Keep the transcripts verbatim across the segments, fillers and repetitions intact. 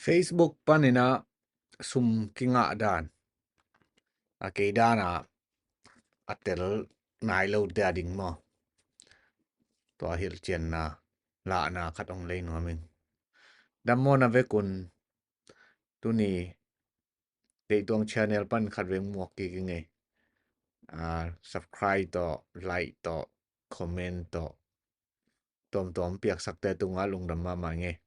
Facebook panin ah sum kingah dan a, kei dan ah a tel nai lote a ding maw? Tua hilhcianna lahna khat hong lei nuam ing. Dam maw, na vekun tuni Deihtuang channel pan khat veng muak kik ing ei. Ah, subscribe tawh, like tawh, comment tawh, tuamtuam piaksakte tungah lungdam mahmah ing ei.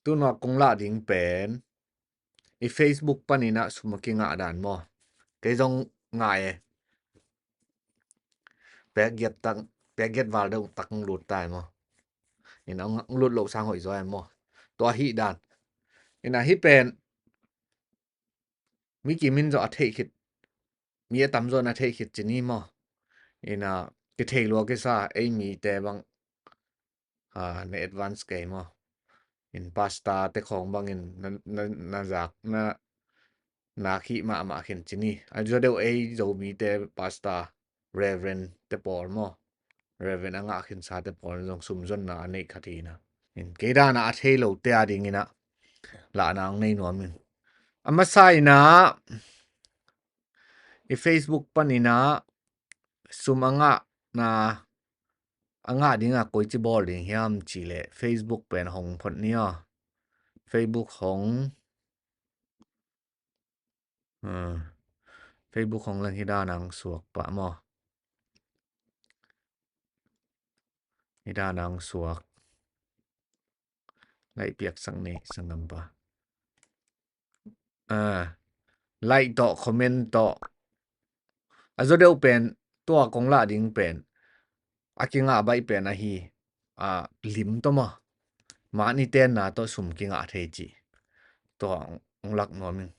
Tuna kong lah ding pen i Facebook panin ah sum a kingah dan maw? Kei zong ngah e. Pek giat tak, pek giat val deuh tak hong lut ta e maw? Ina hong lut loh sang hoih zaw e maw? Tua hih dan. Ina hih pen mi kim in zong a theih khit, mi a tamzaw in a theih khit ci ni maw? Ina kithei lua kisa, ei mite bang, ah, na advance kei maw? In pastor te khawng bangin na, na, na zak, na, na khih mahmah khin ci ni. A zaw deuh ei Zomite pastor, Reverend te pawl maw? Reverend a ngah khinsa te pawl zong sumzonna a neih khat hi ina. In kei dan ah a thei lote a dingin ah lahna hong nei nuam ing. A masa ina i Facebook panin ah sum a ngahna, a ngah ding a koici bawl ding hiam cih leh Facebook pen hong phot ni aw. Facebook hong, ah, Facebook hong leng hih dan ah hong suak pah maw? Hih dan ah hong suak. Like piaksak ni, sanggam pa. Ah, like tawh, comment tawh. A zaw deuh pen, tua kong lah ding pen a kingah baih pen ahi, ah, lim tawh maw? Mahni tenna tawh sum kingah thei cih. Tua hong lak nuam ing.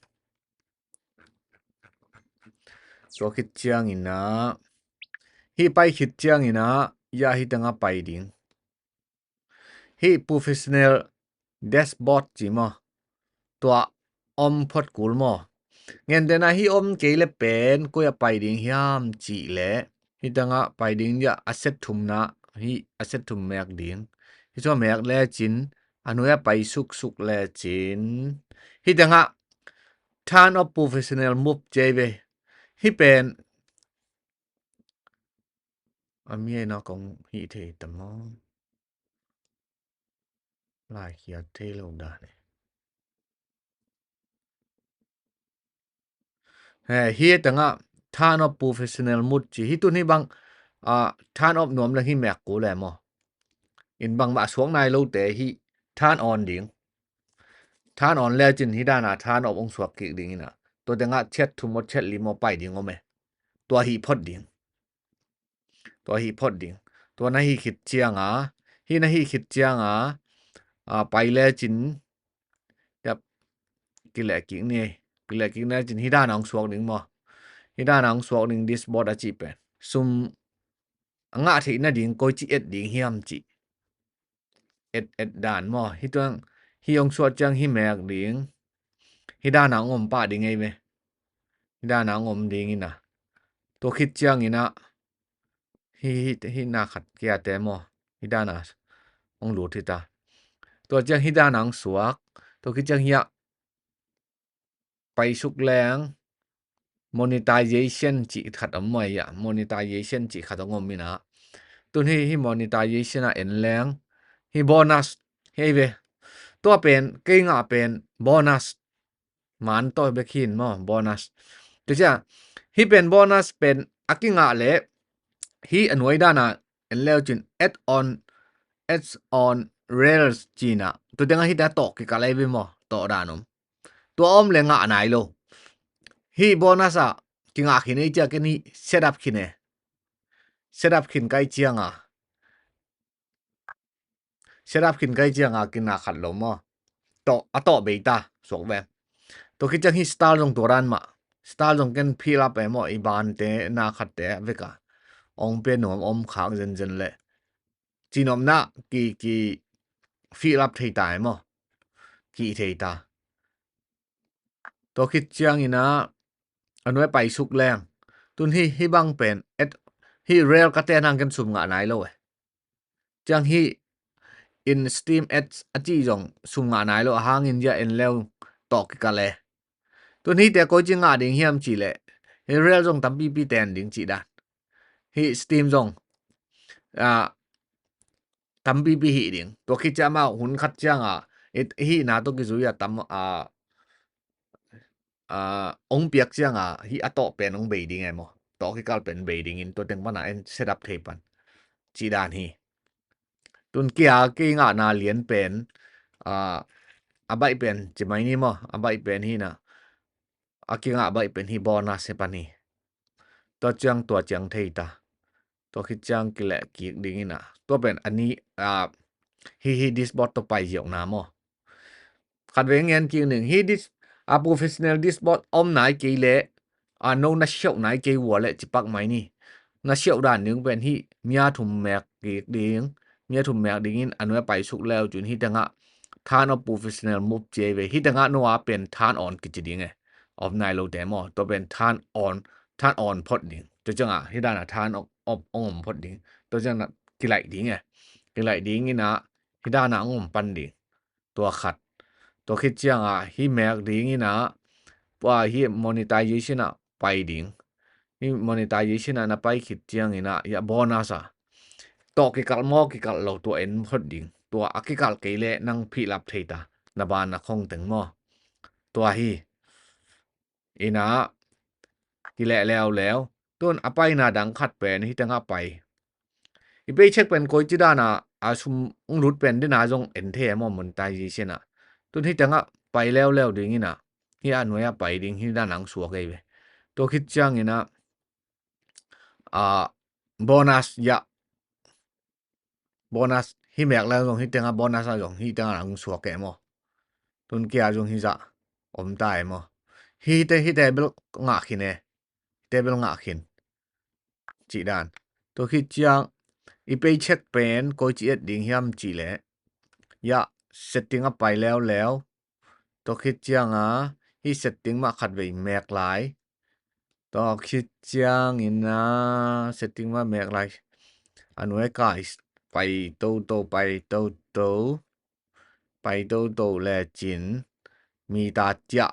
Tua khit ciangin ah, hih pai khit ciangin ah, ya hih tengah pai ding. Hih professional dashboard ci maw? Tua om phot kul maw? Gentehna hih om kei le pen koi ah pai ding hiam cih leh, hih tengah pai ding, ya a set thumna, hih a set thum mek ding. Hih sua mek lecin a nuai ah pai suksuk lecin, hih tengah turn off professional mode ci ei ve. Hih pen a mi ei na kong hih thei tam maw? Laikhia thei lo dan e. He, hih tengah turn off professional mode ci, hih tun hih bang, ah, turn off nuam leng hih mek kul e maw? In bangmah a suak nai lote hih turn on ding. Turn on lecin hih dan ah turn off hong suak kik ding ina. Tua tengah chat thum aw, chat lim aw pai ding om e. Tua hih phot ding. Tua hih phot ding. Tua na hih khit cianga, hih na hih khit cianga, a, pai lecin, yap, kileh kik ni, kileh kik lecin hih dan ah hong suak ding maw? Hih dan ah hong suak ding, dashboard a cih pen. Sum a ngah theih nading koici et ding hiam cih. Et, et dan maw? Hih tuang, hih hong suak ciang hih mek ding. Hih dan ah hong om pah ding ei ve. Hih dan ah hong om ding ina. Tua khit ciangin ah, hih, hih, hih na khat kiate maw? Hih dan ah hong lut hi ta. Tua ciang hih dan ah hong suak. Tua khit ciang hih ah pai suk leng monetization cih khat om mai ah, monetization cih khat hong om ina. Tun hih, hih monetization ah en leng, hih bonus, hih ve. Tua pen, kei ngah pen bonus. Man tawh bek hi in maw, bonus. Tua ciang, hih pen bonus pen a kingah leh, hih a nuai dan ah en leu cin, add on, add on reels ci ina. Tua tengah hih tengah tawh kikal ei ve maw, tawh dan om. Tua om le ngah nai lo. Hih bonus ah kingah khin ei ciang ken hih set up khin e. Set up khin kai cianga. Set up khin kai cianga kina khat lo maw? Tawh, a tawh bei ta, suak ve. Tua khit ciang hih style zong tua dan mah. Style zong ken fill up e maw, i bante na khatte vek a. Ong pe nuam om khak zenzen le. Cinopna ki, ki fill up thei ta e maw? Ki thei ta. Tua khit ciangin ah, a nuai pai suk leng. Tun hih, hih bang pen, et, hih reel ka ten hang ken sum ngah nai lo e. Ciang hih, in Steem Edge a cih zong sum ngah nai lo a hangin zia en leu tawh kikal e. Tun hihte koici ngah ding hiam cih leh, hih rel zong tampipi ten ding cih dan. Hih Steem zong, ah, tampipi hih ding. Tua khit ciang amau hun khat ciangah, it, hih na tawh kizui a tam, ah, ah, ong piak ciangah, hih a tawh pen ong bei ding e maw. Tawh kikal pen bei dingin, tua teng pana en set up thei pan. Cih dan hi. Tun kia kei ngahna lian pen, ah, a baih pen, ci mai ni maw, a baih pen hi na. A kingah baih pen hi bonus hi pan hi. Tua ciang tua ciang thei ta. Tua khit ciang kileh kik ding ina. Tua pen a ni, ah, hi hi dashboard tua pai ziau na maw. Khat vei ngen kik ning. Hi dis, a professional dashboard om nai kei leh, a no na siau nai kei ua leh cipak mai ni. Na siau dan ding pen hi mia thum mek kik ding. Mia thum mek dingin a nuai a pai suk leu cun hi tengah turn off professional mode ci ve. Hi tengah no a pen turn on kici ding e. Om nai lo te maw. Tua pen turn on, turn on phot ding. Tua ciangah hi dana turn off, off ong om phot ding. Tua ciangah kilaih ding e. Kilaih ding ina hi dana ong om pan ding. Tua khat. Tua khit ciangah hi mek ding ina, pua hi monetization ah pai ding. Hi monetization ah na pai khit ciang ina, ya bonus ah. Tawh kikal maw kikal lo tua en phot ding. Tua a kikal kei leh nang phihlap thei ta. Na ban na khong teng maw. Tua hi. Ina, kileh leuleu. Tun a paina dang khat pen hi tengah pai. I paycheck pen koici dana a sum ong lut pen dina zong en thei e maw monetization ah. Tun hi tengah pai leuleu ding ina. Hi a nuai a pai ding hi dana ong suak ei ve. Tua khit ciang ina, a, bonus ya. Bonus hi mek leu zong hi tengah bonus a zong hi tengah ong suak e maw. Tun kia zong hi zah om ta e maw. Hi te, hi te bel ngah khin e. Hi te bel ngah khin. Cih dan. Tua khit ciang i paycheck pen koici et ding hiam cih leh. Ya setting a pai leuleu. Tua khit ciang a, hi setting mah khat vei mek lai. Tua khit ciang ina setting mah mek lai. A nuai kai pai toto, pai toto. Pai toto le cin. Mi ta ciah.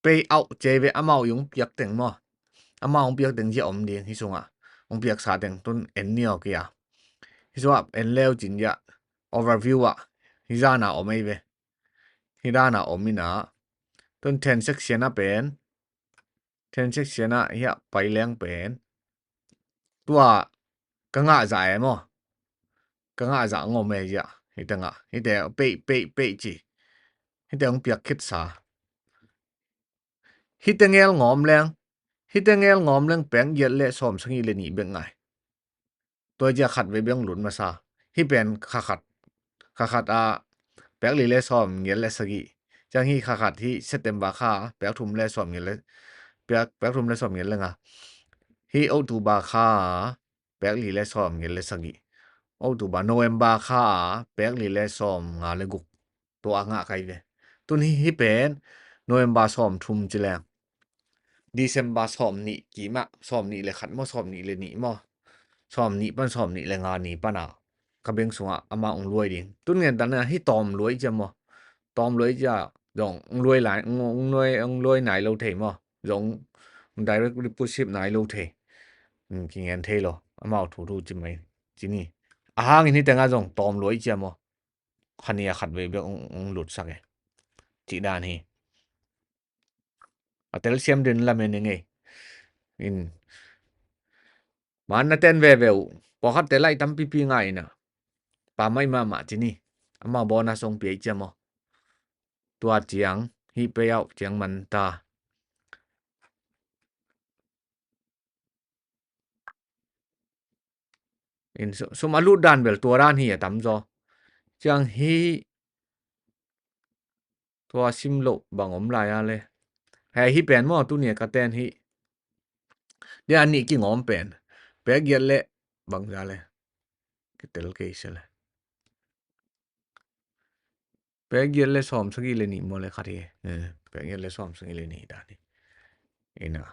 Payout ci ve amau i ong piak teng maw. Amau ong piak teng zia om ding hi sungah. Ong piak sa teng tun en ni aw kia. Hi sungah en leu cin zia overview ah. Hi zana om ei ve. Hi dana om ina. Tun transaction a pen. Transaction a hi a pai leng pen. Tua ka ngah zah e maw. Ka ngah zah ngawm e zia. Hi tengah. Hi te pei, pei, pei ci. Hi te ong piak khit sa. Hi te ngel ngawm leng. Hi te ngel ngawm leng peng giat le sawm sagih le nih bek ngai. Tua zia khat vei beng lut masa. Hi pen kha khat. Kha khat a pek li le sawm ngiat le sagih. Ciang hi kha khat hi September kha pek thum le sawm ngiat le pek, pek thum le sawm ngiat le nga. Hi October kha pek li le sawm ngiat le sagih. October, November kha pek li le sawm nga le guk. Tua a ngah kai ve. Tun hi, hi pen November sawm thum ci leng. December sawm nih kimah, sawm nih le khat maw, sawm nih le nih maw. Sawm nih pan, sawm nih le nga ni pana. Ka beng sungah amah ong luai ding. Tun ngen tana hi tawm luai cia maw. Tawm luai cia, zong ong luai lai, ong, ong luai, ong luai nai lo thei maw. Zong direct deposit nai lo thei. Kingen thei lo. Amau thu thu ci mai. Ci ni. A hangin hi tengah zong tawm luai cia maw. Khani a khat vei bek ong, ong lutsak e. Cih dan hi. A telsiam din lamen i ngei. In. Man na ten veve uh. Pawlkhat te lai tampipi ngai ina. Pa mai mahmah ci ni. Amau bonus ong piai cia maw. Tua ciang. Hi payout ciang man ta. In su-, sum a lut dan bel tua dan hi a tam zaw. Ciang hi tua sim loh bang om lai a le. Hei hi pen maw tuni a ka ten hi. Dia nih kingawm pen. Pek giat le bang za le. Kitel kei se le. Pek giat le sawm sagih le nih maw le khat hi. Eh, pek giat le sawm sagih le nih dan hi. Ina.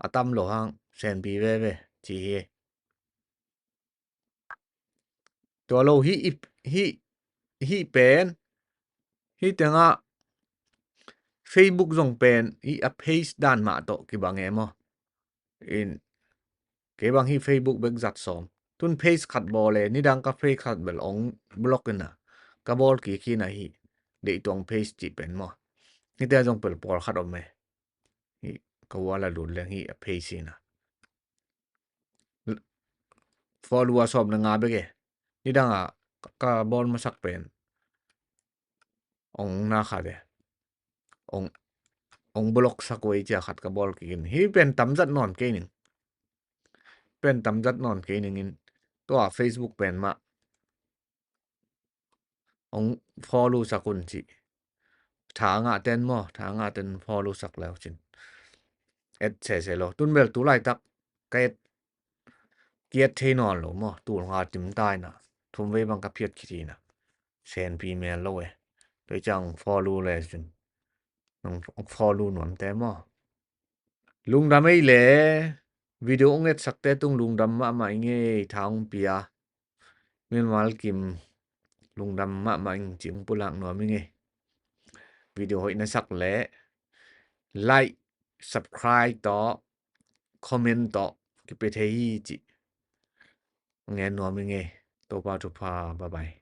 A tam lo hang senpi veve ci hi. Tua lo hih, hih, hih pen, hih tengah Facebook zong pen hih a page dan mah tawh kibang e maw. In, kei bang hih Facebook bek zat sawm. Tun page khat bawl e, nidang ka page khat bel ong block ina, ka bawl kik ina hih deih tuang page cih pen maw. Hihte zong pel pawlkhat om e. Hih ka wall a lut leng hih a page ina follower sawm le nga bek e. Nidang a ka bawl masak pen ong na khat e. Ong, ong block sak wei cia khat ka bawl kik in. Hih pen tamzat nawn kei ning. Pen tamzat nawn kei ning in. Tua Facebook pen mah ong follow sak un ci. Tha ngah ten maw, tha ngah ten follow sak leu cin. Et sese lo. Tun bel tu laitak ka et, ki et thei nawn lo maw. Tul nga tim ta ina, thum vei bang ka phiat khit ina. Senpi mel lo e. Tua ciang follow le cin. Nong follow nuam te maw. Lungdam ei le, video ong etsakte tung lungdam mahmah i ngei, tha ong pia. Min Mal Kim, lungdam mahmah ing ci ong pulak nuam i ngei. Video hoih na sak le like, subscribe tawh, comment tawh kipia thei hi ci ngen nuam i ngei. Topa thupha, bye bye.